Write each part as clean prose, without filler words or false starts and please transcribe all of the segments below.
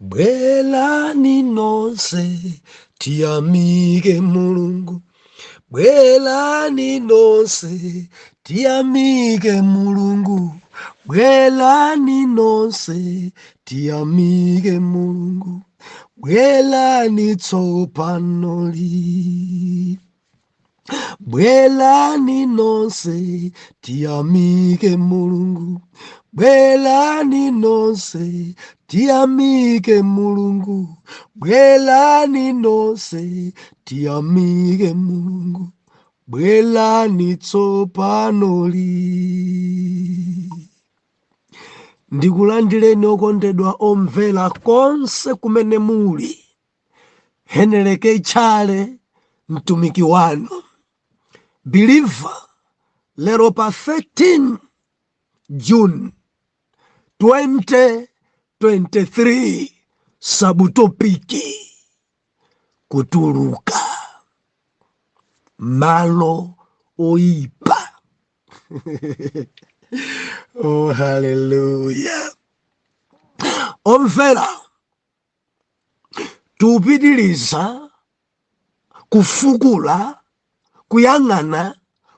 Bwerani nonse tiyamike Mulungu. Bwerani nonse tiyamike Mulungu. Bwerani nonse tiyamike Mulungu. Bwerani tsopanoli. Bwerani nonse tiyamike Mulungu. Bwerani nonse tiyamike Mulungu. Bwerani nonse tiyamike Mulungu. Bwerani tsopanoli. Ndikulandireni okondedwa omvera konse kumene muli. Henry K. Tchale mtumiki wanu believer lero pa 13 June 2023 subtopic kutuluka malo oyipa. Oh, haleluya! Omvera, tikupitiriza kufukula, kuyang'ana,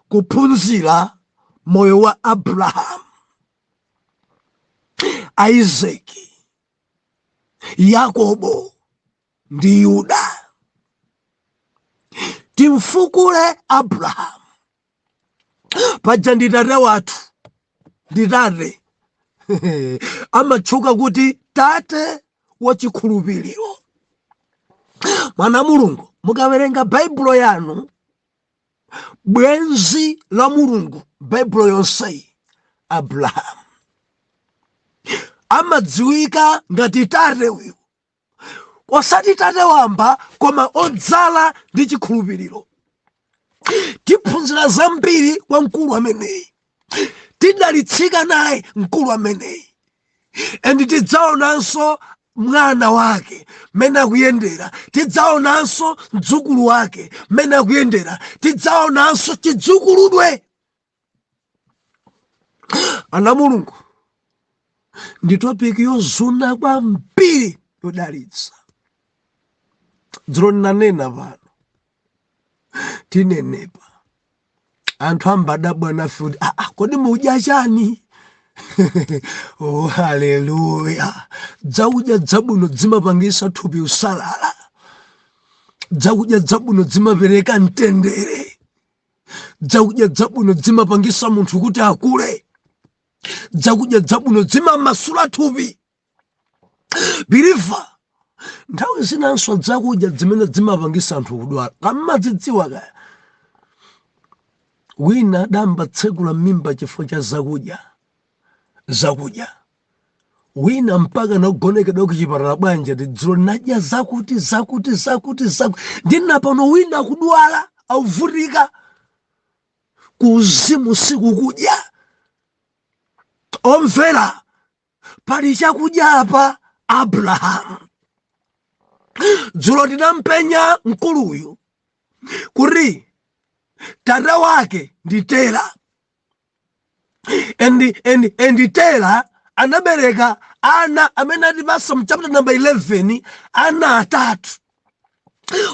kuphunzira moyo wa Abrahamu, Isaki, Yakobo ndi Yuda. Timfukule Abrahamu, paja ndi tate wathu, ndi tate amatchuka kuti tate wachikhulupiriro. Mwana Mulungu, mukawerenga Baibulo yanu, bwenzi la Mulungu Baibulo yonseyi, Abrahamu amadziwika ngati tate uyu, osati tate wamba, koma odzala ndi chikhulupiriro. Tiphunzira zambiri kwa mkulu ameneyi, tidalitsika naye mkulu ameneyi, and tidzaonanso mwana wake mmene akuyendera, tidzaonanso mdzukulu wake mmene akuyendera, tidzaonanso chidzukuludwe. Ana Mulungu, ndi topic yozuna kwambiri, yodalitsa. Dzulo ndinanena, pano tinenepa, anthu ambadabwa nafe kuti, "Ah, ah, kodi mudya chani?" Oh, haleluya! Dzakudya dzabwino dzimapangisa thupi usalala. Dzakudya dzabwino dzimapereka mtendere. Dzakudya dzabwino dzimapangisa munthu kuti akule. Dzakudya dzabwino dzimamasula thupi, believer. Nthawi zinanso dzakudya zimene dzimapangisa anthu kudwala, kammadzidziwa kaya. Wina damba tsekula mimba chifukwa cha zakudya zakudya, wina mpaka nagonekedwa kuchipatala. Bwanja dzulo nadya zakuti zakuti zakuti zakuti, ndina pano wina kudwala, auvutika kuuzimu, sikukudya. Omvera, pali chakudya apa. Abrahamu, dzulo tinampenya mkuluyu kuti tate wake ndi Tera, and Tera anabereka ana amene atipasa mu chapter number 11, ana atatu.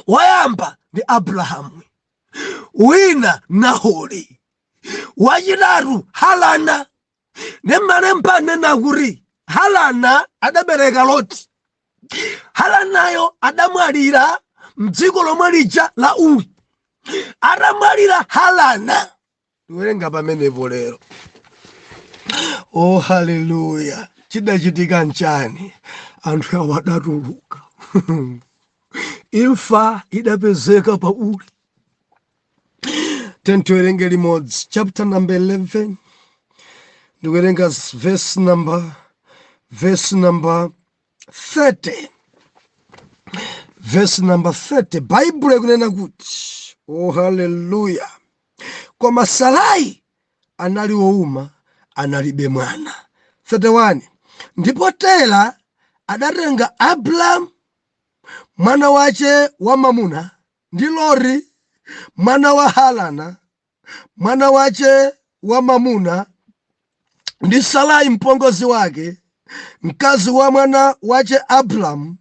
Wayamba ndi Abrahamu, wina Nahori, wachitatu Harana. Ndi malemba anena kuti Harana adabereka Loti. Haranayo adamwalira mdziko lomwe lija la Uri. Atamwalira Harana, tiwerenga pamenepo lero. Oh, haleluya! Chidachitika nchani? Anthu awo adatuluka, imfa idapezeka pa Uri. Tiwerenge limodzi chapter number 11. Ndikuwerenga verse number 30, verse number 30. Baibulo ikunena kuti, oh haleluya, koma Sarai anali wouma, analibe mwana. 31 Ndipo Tera adatenga Abramu mwana wace wamamuna, ndi Lori mwana wa Harana mwana wace wamamuna, ndi Sarai mpongozi wake. mkazi wa mwana wace Abramu,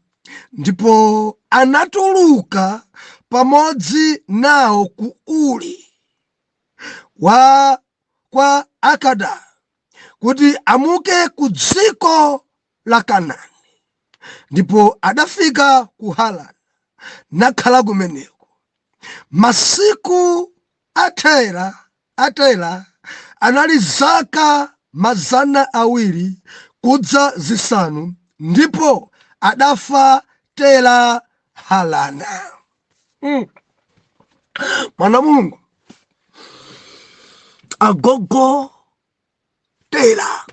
ndipo anatuluka pamodzi nawo ku Uri wa kwa Akaldeya, kuti amuke ku dziko la Kanaani. Ndipo adafika ku Harani, nakhala kumeneko. Masiku a Tera anali zaka 205, ndipo adafa Tera Harana. Mwana Mulungu, agogo Tera,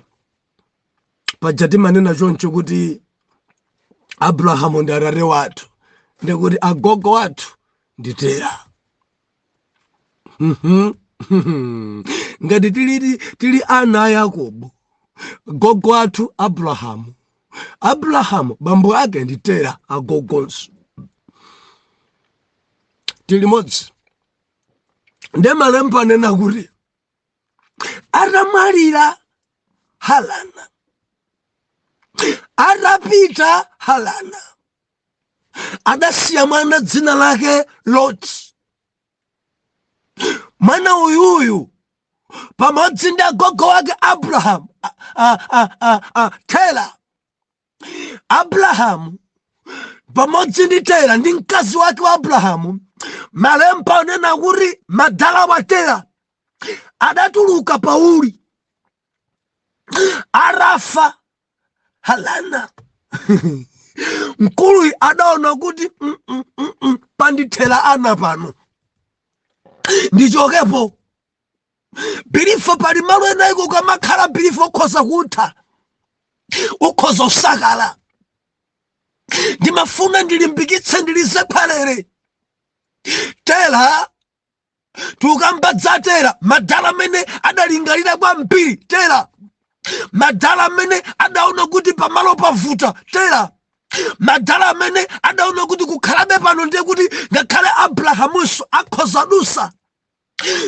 paja timanena choncho kuti Abrahamu ndi atate wathu, ndikuti agogo wathu ndi Tera. Ngati tili ana a Yakobo, gogo athu Abrahamu, Abrahamu bambo ake ndi Tera, agogonso tili modzi. Nde malemba anena kuti atamwalira Harana, atapita Harana, adasiya mwana dzina lake Loti. Mwana uyuyu pamodzi ndi agogo wake Abrahamu, Tera, Abrahamu pamodzi ndi Tera ndi mkazi wake wa Abrahamu, malemba anena kuti madala wa Tera adatuluka pa Uri atafa Harana. Mkuluyu adaona kuti pandithera ana pano, ndichokepo. Believer, pali malo ena iko kamakhala, believer, ukhoza kutha, ukhoza usakala. Ndimafuna ndilimbikitse, ndilize khwalere. Tera, tukambadza Tera, madala amene adalingalira kwambiri. Tera, madala amene adaona kuti pamalo pavuta. Tera, madala amene adaona kuti kukhalabe pano ndiye kuti ngakhale Abrahamunso akhoza dusa.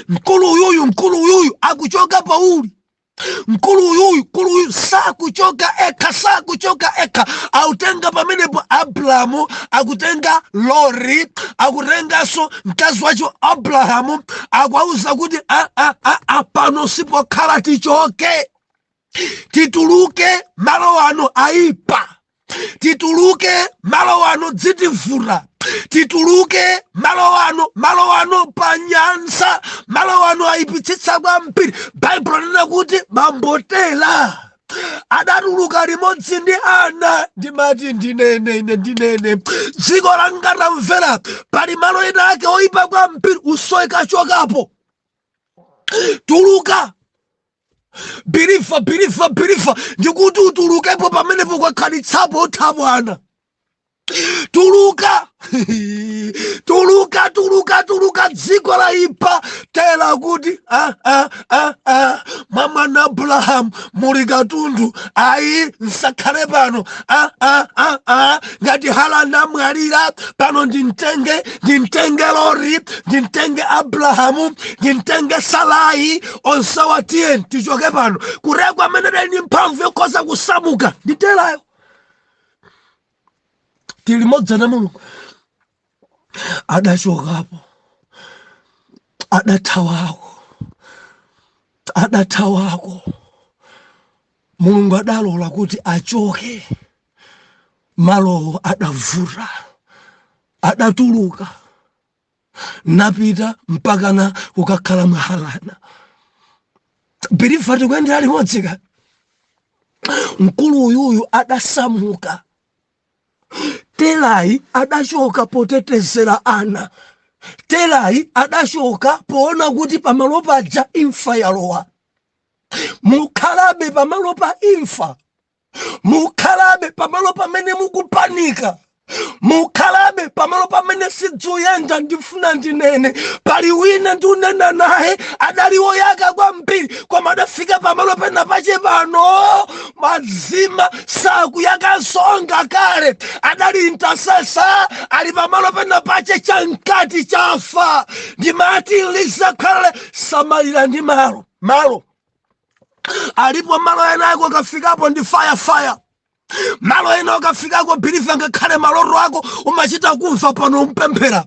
Mkulu uyuyu, mkulu uyuyu akuchoka pa Uri. Mkulu uyuyu, mkulu uyu sakuchoka ekha, sakuchoka ekha. Autenga pamenepo Abrahamu, akutenga Loti, akutenganso mkazi wacho Abrahamu, akuauza kuti a, a, a, a, pano sipokhala, tichoke, tituluke, malo ano aipa, tituluke malo ano, dzitivuta, tituluke malo ano, malo ano pa nyansa, malo ano ayipitsitsa kwambiri. Baibulo linena kuti bambo Tera adatuluka limodzi ndi ana. Ndimati ndinene, ine ndinene, dziko langa tamvera, pali malo ena ake oyipa kwambiri, usowe chokapo, tuluka. Believer, believer, believer, ndikuti utulukepo pamenepo, kwakhalitsapo uthabwana. Tuluka, tuluka, tuluka, tuluka, dziko laipa. Tera kuti ah, ah, ah, ah. Mwa mwana Abrahamu muli katundu, ayi, nsakhale pano. Ah, ah, ah, ah. Ngati Harana amwalira pano, ndimtenge, ndimtenge Loti, ndimtenge Abrahamu, ndimtenge Sarai, onsewa tiyeni tichoke pano. Kurekwa amene dali ndi mphamvu yokhoza kusamuka ndi Terayo. Tili limodzi na Mulungu. Adachokapo, adathawako, adathawako. Mulungu adalola kuti achoke malowo, adavuta, adatuluka napita mpakana kukakhala mwa Harana. Believer, tikuyendera limodzi ka? Mkulu uyuyu adasamuka. Terayi adachoka potetezera ana. Terayi adachoka poona kuti pamalo paja imfa yalowa. Mukhalabe pamalo pa imfa, mukhalabe pamalo pamene mukupanika, mukhalabe pamalo pamene sidzuyenda. Ndifuna ndinene, pali wina ndiunena naye, adali woyaka kwambiri, koma adafika pamalo pena pache pano mazima sakuyakanso ngakhale adali intercessor. Ali pamalo pena pache chamkati chafa. Ndimati lizakhalale, samalira ndi malo, malo. Alipo malo ena ako ukafikapo ndi fire fire. Malo ena ukafikako, believer, ngakhale maloto ako umachita kumva pano umpemphera.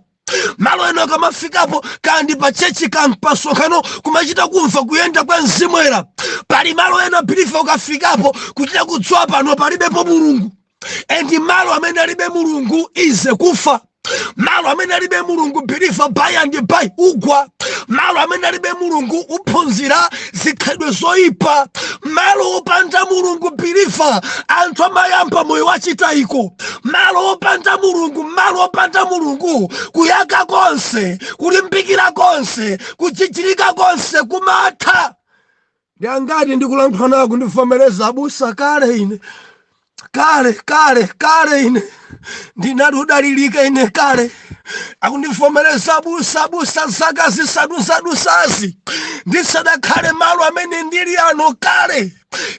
Malo ena ukamafikapo, kandi pa church, kandi pasonkhano, kumachita kumva kuyenda kwa Mzimu Woyera. Pali malo ena, believer, ukafikapo kuchita kudziwa pano palibepo Mulungu. And malo amene alibe Mulungu ize kufa. Malo amene alibe Mulungu, believer, by and by ugwa. Malo amene alibe Mulungu uphunzira zikhalidwe zoyipa. Malo opanda Mulungu, believer, anthu amayamba moyo wachitayiko. Malo opanda Mulungu, malo opanda Mulungu, kuyaka konse, kulimbikira konse, kuchichirika konse kumatha. Ndi angati ndikulankhula nako ndivomereza, abusa, kale ine, kale kale kale ine ndinali udalilika ine kale? Akundivomereza, abusa, abusa, zaka 5 zadusazi ndisadakhale malo amene ndili ano, kale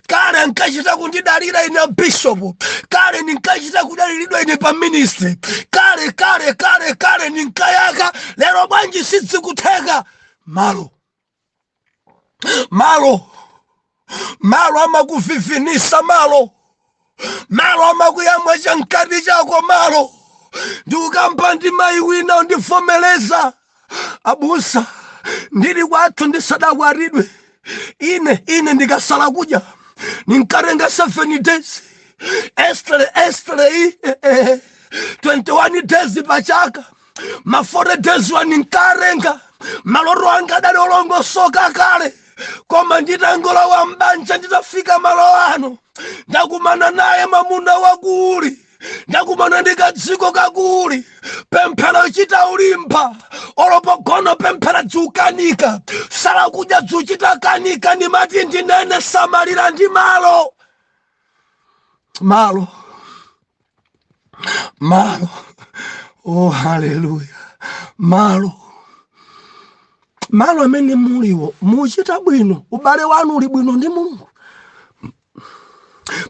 kale ankachita kundidalira ine bishopu, kale ndinkachita kudaliridwa ine pa ministry, kale kale kale kale ndinkayaka. Lero bwanji sizikutheka? Malo, malo, malo amakuvivinisa. Malo, malo amakuyamwa chamkati chako. Malo, ndikukamba ndi mayi wina undivomereza, abusa, ndili kwathu ndisadakwaridwe ine ndikasala kudya ninkatenga 7 days extra extra 21 days pachaka, ma 40 days wa ninkarenga. Maloto anga adali olongosoka kale, koma nditangolowa mbanja, nditafika malo ano, ndakumana naye mamuna wakuli, ndakumana ndi kadziko kakuli. Pemphero chita ulimba, olopogona pemphera dziukanika, sala kudya dziuchita kanika. Ndimati ndinene, samalira ndi malo, malo, malo. Oh, haleluya! Malo, malo amene muliwo muchita bwino, ubale wanu uli bwino ndi Mulungu.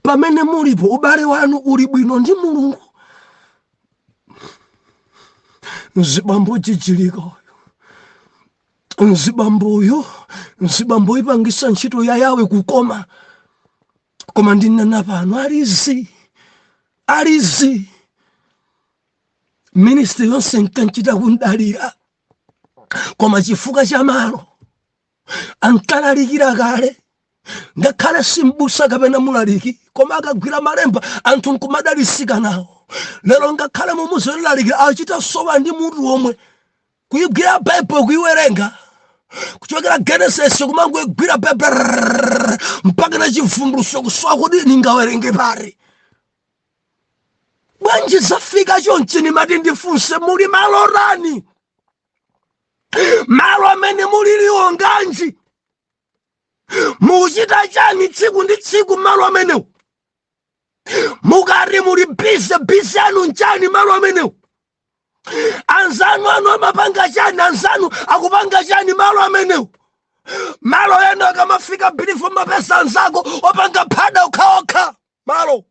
Pamene mulipo, ubale wanu uli bwino ndi Mulungu. Mzibambo chichilika uyu, mzibambo uyu, mzibambo ipangisa ntchito ya Yawe kukoma, koma ndinena pano alizi alizi ministry yonse nkanchita kundalira, koma chifukwa cha malo ankalalikira kale, ngakhale simbusa kapena mulaliki, koma akagwira malemba anthu nkumadalisika nawo. Lero ngakhale mumuzolalikira achita sowa ndi mutu omwe kuyigwira Baibulo, kuyiwerenga kuchokera Genesis kumangoigwira Baibulo mpaka na Chivumbuluso, kusowa kuti ningawerenge pari. Bwanji zafika chonchi? Nimati ndifunse, muli malo rani? Malo amene muliliwo nganji? Mukuchita chani tsiku ndi tsiku malo amenewo? Mukati muli busy, busy anu nchani malo amenewo? Anzanu anu amapanga chani? Anzanu akupanga chani malo amenewo? Malo ena akamafika, believer, mapesa anzako opanga phada okhaokha. Malo,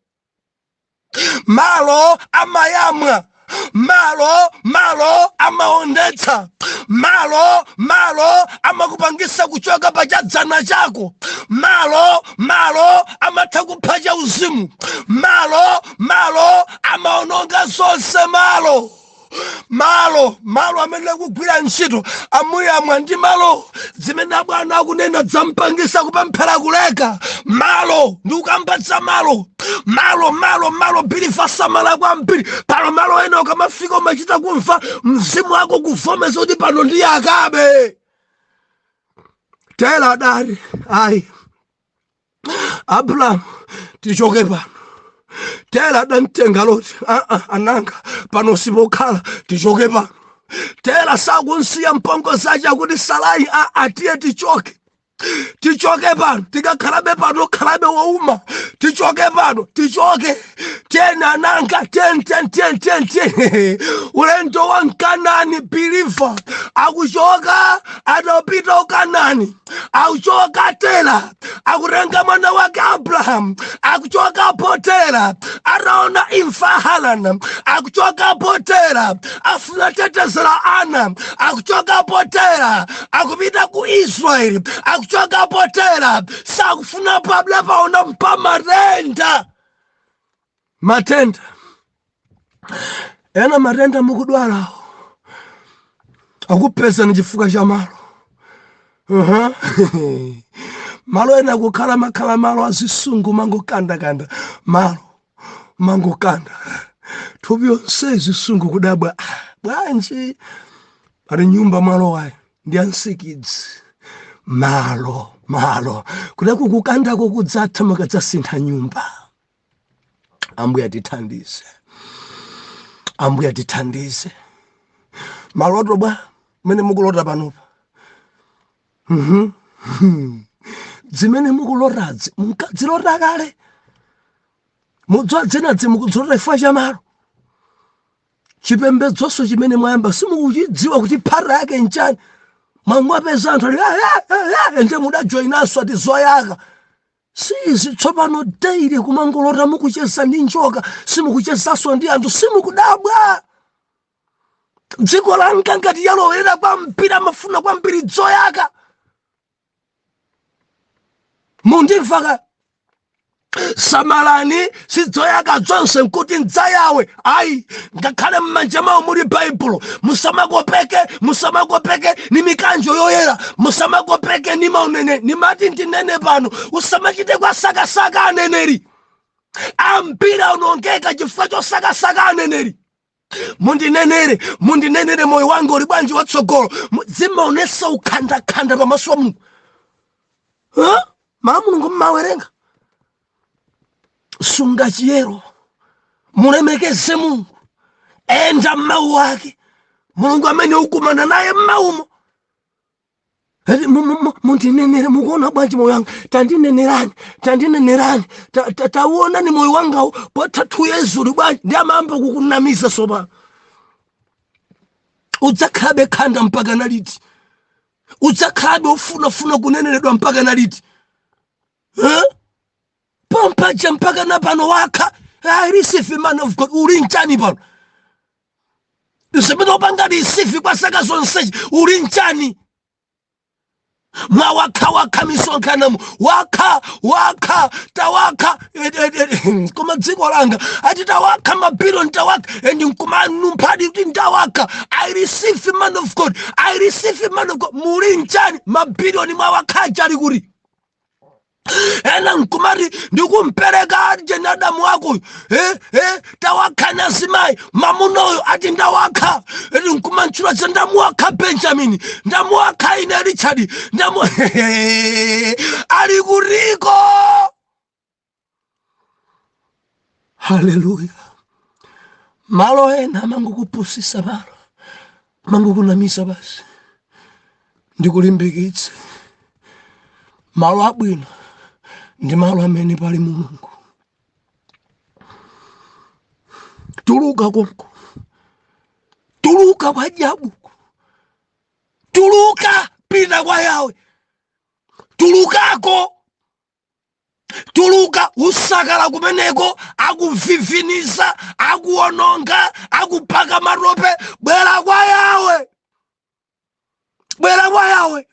malo amayamwa. Malo, malo amaondetsa. Malo, malo amakupangisa kuchoka pa chadzana chako. Malo, malo amatha kupha chauzimu. Malo, malo amaononga zonse. Malo, malo, malo amene akugwira ntchito amuyamwa ndi malo. Zimene abwana akunena dzampangisa kupemphera kuleka. Malo, ndi ukambadza malo, malo, malo, malo. Believer, samala kwambiri. Pano malo ena ukamafika umachita kumva mzimu wako kuvomeza kuti pano ndi akabe. Tera adati, ayi Abrahamu, tichoke pano. Tera adamtenga Loti, aa, ananga, pano sipokhala, tichoke pano. Tera sakunsiya mpongozi ache, akuti Sarai, aa, tiye tichoke, tichoke pano, tikakhalabe pano khalabe wouma, tichoke pano, tichoke, tiyeni ananga, tiyeni, tiyeni, tiyeni, tiyeni, tiyeni. Ulendo wa Mkanani, believer, akuchoka, atapita ukanani. Akuchoka Tera, akutenga mwana wake Abrahamu, akuchokapo Tera ataona imfa Harana, akuchokapo Tera afuna tetezera ana, akuchokapo Tera akupita ku Israeli, akuchokapo Tera sakufuna pabla paona mpa matenda. Matenda ena, matenda mukudwalawo akupezani chifukwa cha malo. Malo ena kukhala makhala malo azisungu, mangokandakanda malo, mangokanda thupi yonse zisungu, kudabwa, "Ah, bwanji pali nyumba mwalowayo ndi ansikidzi?" Malo, malo kudaku kukandako kudzatha mukadzasintha nyumba. Ambuye atithandize, Ambuye atithandize. Maloto bwa mene mukulota panopa, Zimene mukulotazi munkadzilota kale, mudziwa dzinadzi mukudzilota chifukwa cha malo. Chipembedzonso chimene mwayamba simukuchidziwa kuti phata yake nchani. Mwangwapeza anthu ali "Ah, ah, ah, ah," nde mudajoyinanso ati zoyaka sizi. Tsopano daily kumangolota mukucheza ndi njoka, simukuchezanso ndi anthu, simukudabwa. Dziko langa ngati yalowerera kwambiri, amafuna kwambiri dzoyaka. Mundimva ka? Samalani, sidzoyaka zonse nkuti ndzayawe, ayi. Ngakhale m'manja mwawo muli Baibulo, musamakopeke, musamakopeke ni mikanjo yoyera, musamakopeke ni maunene. Nimati ndinene pano, usamachite kwasakasaka aneneri. Ambiri aonongeka chifukwa chosakasaka aneneri. Mundinenere, mundinenere, moyo wanga uli bwanji watsogolo? Zimaonesa ukhandakhanda pamaso pa Mulungu. Huh? Mawu Mulungu mmawerenga, sunga chiyero, mulemekeze Mulungu, enda mmawu ake. Mulungu amene ukumana naye mmawumo. Eti mundinenere, mukuona bwanji moyo wanga? Tandinenerani, tandinenerani, tauonani moyo wangawo potha 2 years uli bwanji? Ndi amayamba kukunamiza. Sopano udzakhalabe khanda mpaka naliti? Udzakhalabe ufunafuna kuneneredwa mpaka naliti? Eh? Pompaja mpaka na pano wakha, "I receive, man of God." Uli nchani pano? Zimene upanga receive kwa zaka zonsezi uli nchani? Mwawakha misonkhanomo, wakha wakha, tawakha. Koma dziko langa ati tawakha mabilioni, tawakha, and nkumanumphadi kuti ndawakha. "I receive, man of God, I receive, man of God." Muli nchani? Mabilioni mwawakhaja ali kuti? Ena nkumati ndikumpereka jeni Adamu wakoyo, tawakhani azimayi, mamunoyo ati ndawakha, eti nkumantchula za ndamuwakha Benjamin, ndamuwakha ine Richard, ndamu ali kuriko. Haleluya! Malo ena amangokupusisa, malo amangokunamiza basi. Ndikulimbikitse, malo abwino ndi malo amene pali Mulungu. Tuluka konko, tuluka kwa jabuku, tuluka, pita kwa Yawe, tulukako, tuluka. Usakala kumeneko, akuviviniza, akuononga, akupaka matope. Bwera kwa Yawe, bwera kwa Yawe,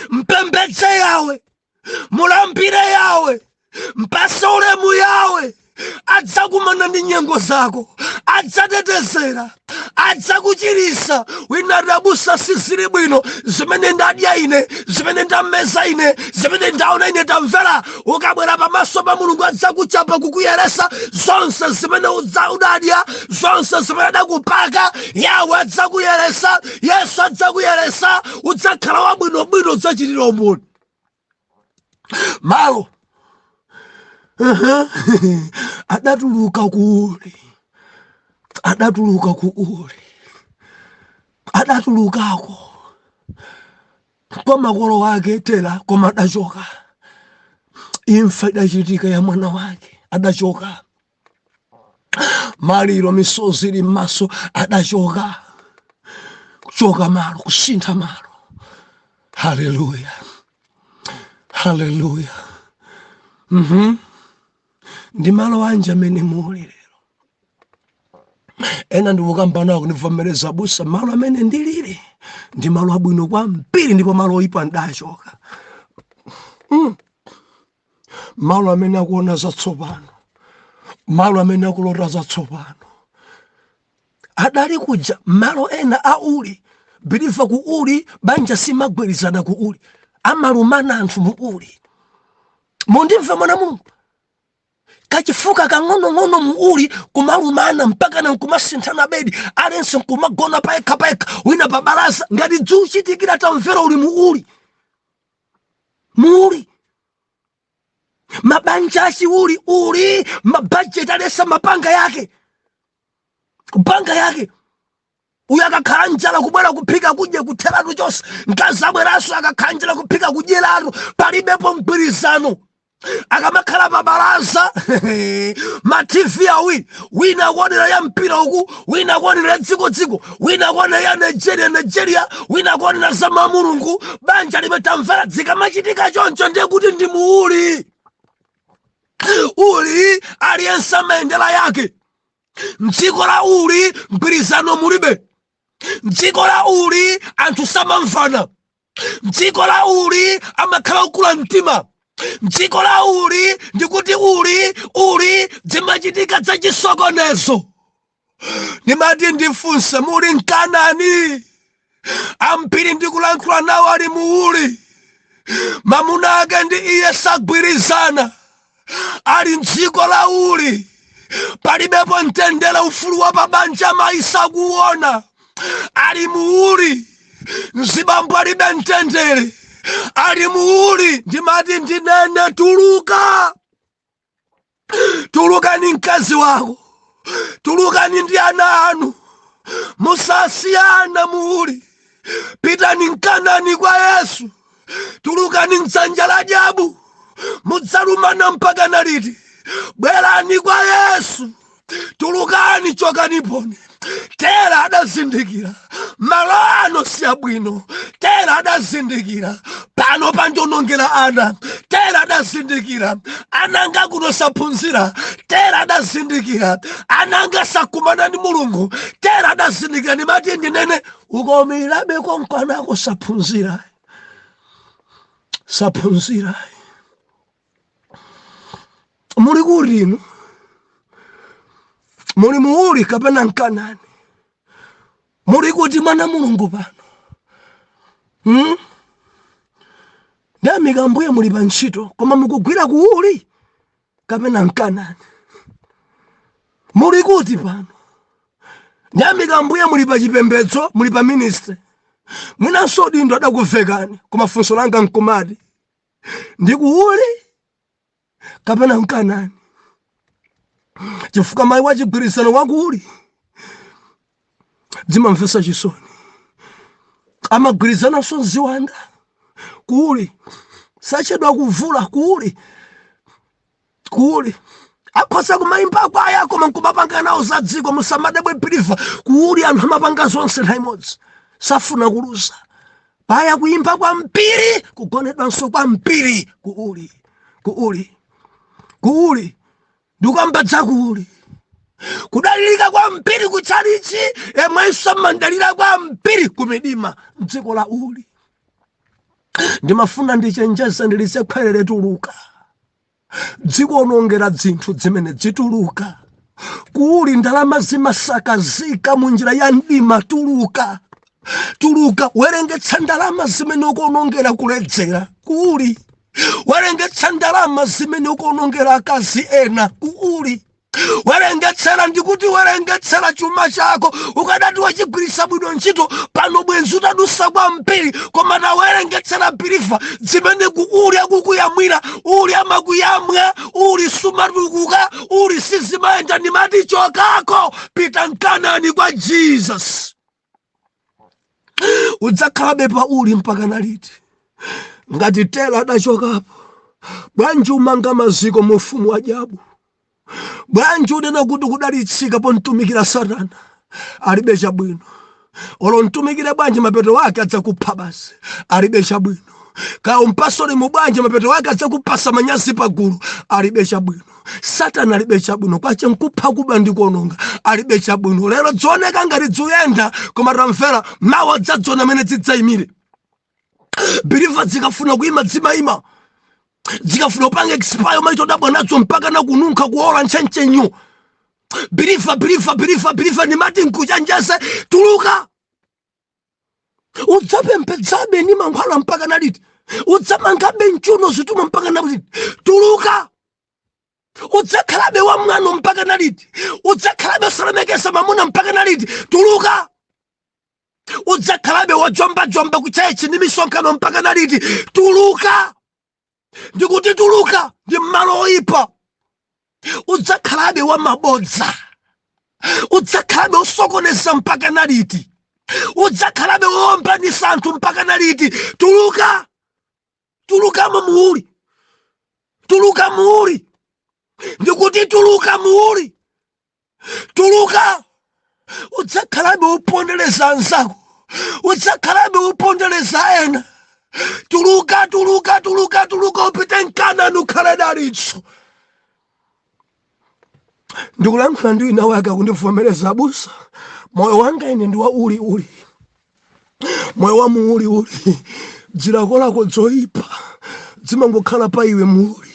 mpembedze Yawe, mulambire Yawe, mpase ulemu Yawe. Adzakumana ndi nyengo zako, adzatetezera, adzakuchirisa. Wina adabusa, sizili bwino zimene ndadya ine, zimene ndameza ine, zimene ndaona ine. Tamvera, ukabwera pamaso pa Mulungu adzakuchapa, kukuyeresa. Zonse zimene udadya, zonse zimene adakupaka, Yawe adzakuyeresa, Yesu adzakuyeresa, udzakhala wabwinobwino, udzachitira umboni. Malo adatuluka ku Uri, adatuluka ku Uri, adatulukako kwa makolo wake Tera, koma adachoka. Imfa idachitika ya mwana wake, adachoka. Maliro, misozi ili m'maso, adachoka. Kuchoka malo, kusintha malo. Haleluya! Haleluya! Ndi malo anji amene muli lero? Ena ndikukamba nawo kundivomereza, "Busa, malo amene ndilili ndi malo abwino kwambiri, ndipo malo oyipa ndachoka." Malo amene akuona zatsopano, malo amene akulota zatsopano, adali kuja malo ena a Uri. Believer, ku Uri banja simagwirizana, ku Uri amalumana anthu mu Uri. Mundimve, mwana Mulungu, kachifuka kang'onong'ono mu Uri kumalumana mpaka na nkumasinthana bedi, alense nkumagona payekha payekha, wina pa balaza. Ngati dzuchitikira, tamvera, uli mu Uri. Mu Uri mabanja achiuli uli mabajeti alesa mapanga yake, kupanga yake. Uyu akakhala njala kubwera kuphika kudya kutheratu chonse, mkazi abweranso akakhala njala kuphika kudyeratu, palibepo mgwirizano. Akamakhala pa balaza, ma TV awiri, wina akuonera ya mpira uku, wina akuonera ya dzikodziko, wina akuonera ya Nigeria Nigeria, wina akuonera za mamulungu. Banja limwe, tamvera, zikamachitika choncho ndiye kuti ndi muuli uli. Aliyense amayendera yake. Mdziko la Uri mgwirizano mulibe, mdziko la Uri anthu samamvana, mdziko la Uri amakhala kukula mtima, mdziko la Uri ndikuti Uri Uri zimachitika zachisokonezo. Ndimati ndifunse, muli mkanani? Ambiri ndikulankhula nawo ali muuli, mamuna ake ndi iye sagwirizana, ali mdziko la Uri, palibepo mtendere, ufulu wa pabanja mayi sakuona, ali muuli, mzibambo alibe mtendere, ali muuli. Ndimati ndinene, tuluka, tulukani mkazi wako, tulukani ndi ana anu, musasiyana muuli, pitani mkanani kwa Yesu, tulukani mdzanja la jabu. Mudzalumana mpaka naliti? Bwerani kwa Yesu, tulukani, chokaniponi. Tera adazindikira malo ano si abwino. Tera adazindikira pano pandionongera ana. Tera adazindikira ananga kuno saphunzira. Tera adazindikira ananga sakumana ndi Mulungu. Tera adazindikira. Ndimati ndinene, ukaumirabe konkanako saphunzira, saphunzira. Muli kuti inu? Muli muuli kapena mkanani? Muli kuti, mwana Mulungu, pano? Ndamika Mbuye muli pa ntchito, koma mukugwira kuuli kapena mkanani? Muli kuti pano? Ndamika Mbuye muli pa chipembedzo, muli pa ministry, mwinanso dindo adakuvekani, koma funso langa nkumati, ndikuuli kapena mkanani? Chifukwa mayi wa chigwirizano wakuuli dzimamvetsa chisoni, amagwirizananso ziwanda kuuli, sachedwa kuvula kuuli. Kuuli akhoza kumayimba kwaya koma nkumapanga nawo za dziko. Musamadabwe, believer, kuuli anthu amapanga zonse nthawi imodzi, safuna kuluza. Paya kuyimba kwa mpiri, kugonedwanso kwa mpiri kuuli, kuuli, kuuli. Ndikukamba kuuli kudalirika kwa mpiri kutchalichi, emwenso amandalira kwa mpiri kumidima mdziko la Uli. Ndimafuna ndichenjeze, ndilize khwerere, tuluka. Dzikuonongera dzinthu zimene zituluka kuli ndalama zimasakazika mu njira ya mdima. Tuluka, tuluka. Werengetsa ndalama zimene ukuonongera kuledzera kuli, werengetsa ndalama zimene ukuonongera akazi ena kuuli, werengetsera, ndikuti werengetsera chuma chako. Ukadati wachigwiritsa bwino ntchito pano, bwenzi utadusa kwambiri. Koma tawerengetsera, believer, zimene uli akukuyamwira. Uli amakuyamwa, uli sumatukuka, uli sizimayenda. Ndimati chokako, pita mkanani kwa Jesus. Udzakhalabe pa uli mpaka naliti? Ngati Tera adachokapo, bwanji umanga maziko mu ufumu wa jabu? Bwanji unena kuti kudalitsika pontumikira Satana? Alibe chabwino. Olo mtumikire bwanji, mapeto wake adzakupha basi. Alibe chabwino. Kaya umpasa ulemu bwanji, mapeto wake adzakupasa manyazi pagulu. Alibe chabwino Satana, alibe chabwino. Kwache nkupha, kuba ndi kuononga. Alibe chabwino. Lero dzioneka ngati dzuyenda, koma tamvera, mawu adzadziona amene zidzayimire. Believer, zikafuna kuyima zimayima, zikafuna kupanga expire umaitodabwa nazo, mpaka nakununkha, kuola ntchenchenyu. Believer, believer, believer, believer, ndimati nkuchenjeze, tuluka. Udzapembedzabe ndi mankhwala mpaka naliti? Udzamangabe mchuno zituma mpaka naliti? Tuluka. Udzakhalabe wamwano mpaka naliti? Udzakhalabe osalemekeza mamuna mpaka naliti? Tuluka. Udzakhalabe wajombajomba ku church ndi misonkhano mpaka naliti? Tuluka. Ndikuti tuluka, ndi mmalo oyipa. Udzakhalabe wamabodza, udzakhalabe osokoneza mpaka naliti? Udzakhalabe wowombanisa anthu mpaka naliti? Tuluka, tulukamo muuli, tuluka muuli. Ndikuti tuluka muuli, tuluka. Udzakhalabe upondereza anzako, udzakhalabe upondereza ena? Tuluka, tuluka, tuluka, tuluka, upite mKanani, ukhale dalitso. Ndikulankhula ndi wina wake, akundivomereza: "Abusa, moyo wanga ine ndi wa uli uli, moyo wa muuli uli, dzilakolako dzoyipa dzimangokhala pa iwe muuli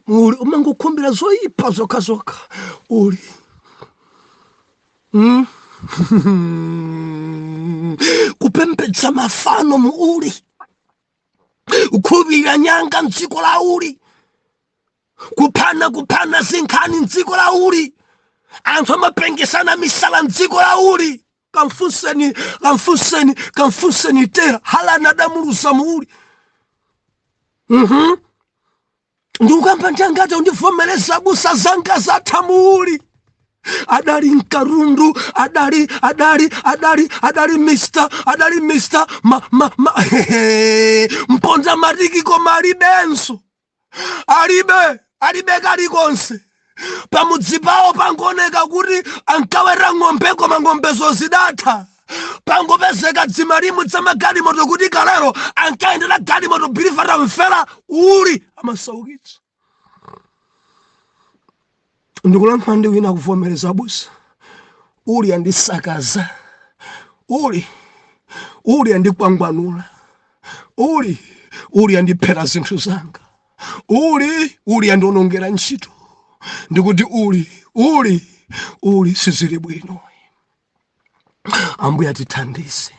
muuli, umangokhumbira zoyipa zokhazokha uli." Kupembedza mafano muuli, kukhulupirira nyanga mdziko la uli, kuphana, kuphana zinkhani mdziko la uli, anthu amapengesana misala mdziko la uli. Kamfunseni, kamfunseni, kamfunseni Tera, Halana adamuluza muuli. Ndikukamba ndangati undivomereza: "Busa, zanga zatha muuli." Adali mkarundu, adali adali adali adali Mr, adali Mr ma, ma, ma, mponda matiki, koma alibenso, alibe, alibe kalikonse. Pamudzi pawo pangooneka kuti ankaweta ng'ombe, koma ng'ombezo zidatha. Pangopezeka dzimalimu dzamagalimoto, kuti kalero ankayendera galimoto. Believer, tamvera, uli amasaukitsa. Ndikulankhula ndi wina, akuvomereza: "Busa, uli andisakaza, uli uli andikwangwanula, uli uli andiphera zinthu zanga, uli uli andionongera ntchito." Ndikuti uli uli uli sizili bwino. Ambuye atithandize,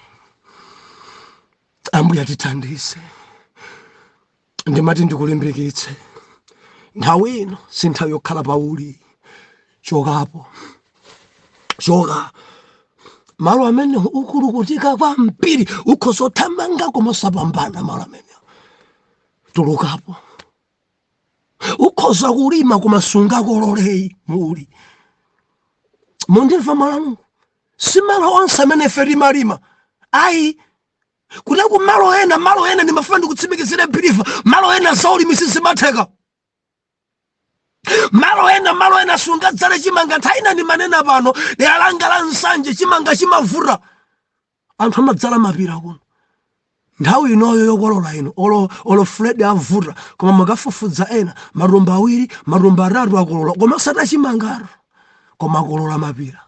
Ambuye atithandize. Ndimati ndikulimbikitse, nthawi ino si nthawi yokhala pauli. Chokapo, choka malo amene ukulukutika kwambiri. Ukhoza kuthamanga koma usapambana malo amene. Tulukapo. Ukhoza kulima koma sungakololei muli. Mundimva malamu? Si malo onse amene ife timalima, ayi. Kuti ku malo ena, malo ena, ndimafuna ndikutsimikizire believer, malo ena zaulimi sizimatheka. Malo ena, malo ena sungadzale chimanga. Nthawi ina ndimanena pano, dera langa la Nsanje chimanga chimavuta, anthu amadzala mapira kuno. Nthawi inoyo yokolola ino, olo Fred avuta, koma mukafufudza ena matumba 2, matumba 3 akolola, koma osati chimangaro, koma akolola mapira.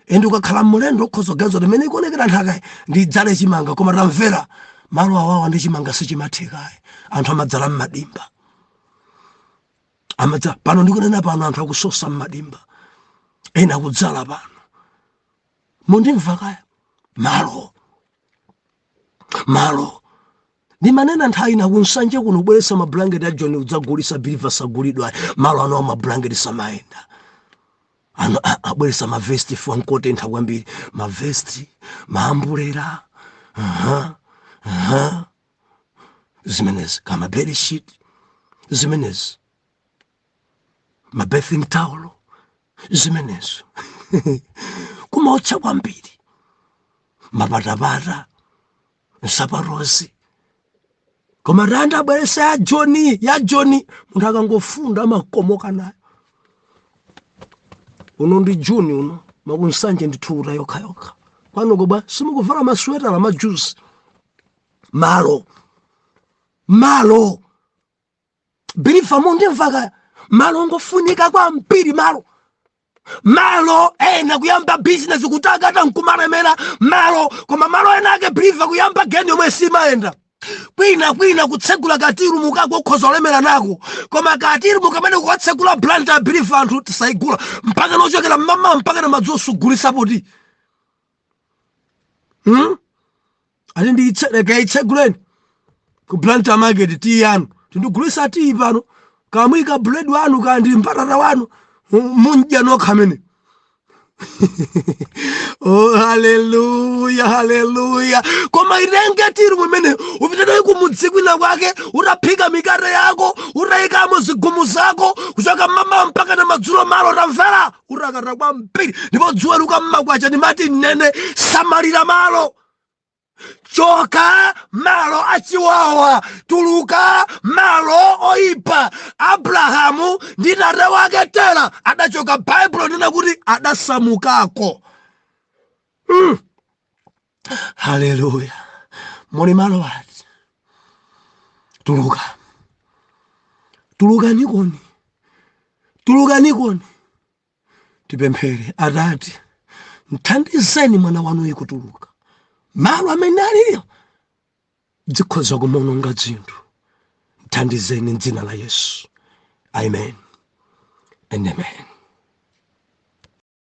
Ende ukakhala mlendo ukhoza kuganiza kuti imene ikuonekera nthakayi ndidzale chimanga, koma tamvera, malo awawa ndi chimanga sichimathekayi. Anthu amadzala mmadimba, amadza pano. Ndikunena pano anthu akusosa mmadimba, ena akudzala pano. Mundimva kaya? Malo, malo, ndimanena nthawi ina kuNsanje kuno, kubweretsa mablanketi a John udzagulisa, believer, sagulidwa. Malo ano amablanketi samayenda. Ano abweretsa mavesti fwa nkotentha kwambiri, mavesti, maambulera, aha, aha, zimenezi, kama bedsheet zimenezi, ma bathing towel zimenezo. Kumaotcha kwambiri, mapatapata, nsaparozi. Koma randa abweresa ya Joni, ya Joni, munthu akangofunda amakomoka nayo. Uno ndi Juni uno, makuNsanje ndi thukuta yokhayokha. Kwanuko bwa? Simukuvala maswetala majuzi? Malo. Malo, believer, mundimva kaya? Malo ngofunika kwambiri. Malo ena kuyamba bizinesi kutakata nkumalemera malo, koma malo ena ake, believer, kuyamba geni yomwe simayenda kwina kwina, kutsegula ka tea room kako ukhoza kulemera nako, koma ka tea room kamene kukatsegula Blantyre, believer, anthu tisayigula mpaka nochokera mmama mpaka na madzulo sugulisa poti, Ati ndiyitseleka, itseguleni ku Blantyre Market tea yanu, tindigulisa tea pano, kamwika bread wanu kandi mbatata wanu, mundya nokha amene. Oh, haleluya, haleluya! Koma itenge tea room imene, upite nayo kumudzi kwina kwake, utaphika mikate yako, utayikamo zigumu zako, kuchoka mama mpaka na madzulo, malo, tamvera, utakata kwambiri. Ndipo dzuwa lukammakwacha, ndimati nene, samalira malo, choka malo achiwawa, tuluka malo oipa. Abrahamu ndi tate wake Tera adachoka. Baibulo nena kuti adasamukako. Haleluya! Muli malo ati? Tuluka, tulukanikoni, tulukanikoni. Tipemphere. Atate, mthandizeni mwana wanuyi kutuluka malo amene aliyo, dzikhoza kumononga dzinthu. Mthandizeni mdzina la Yesu. Amen and amen.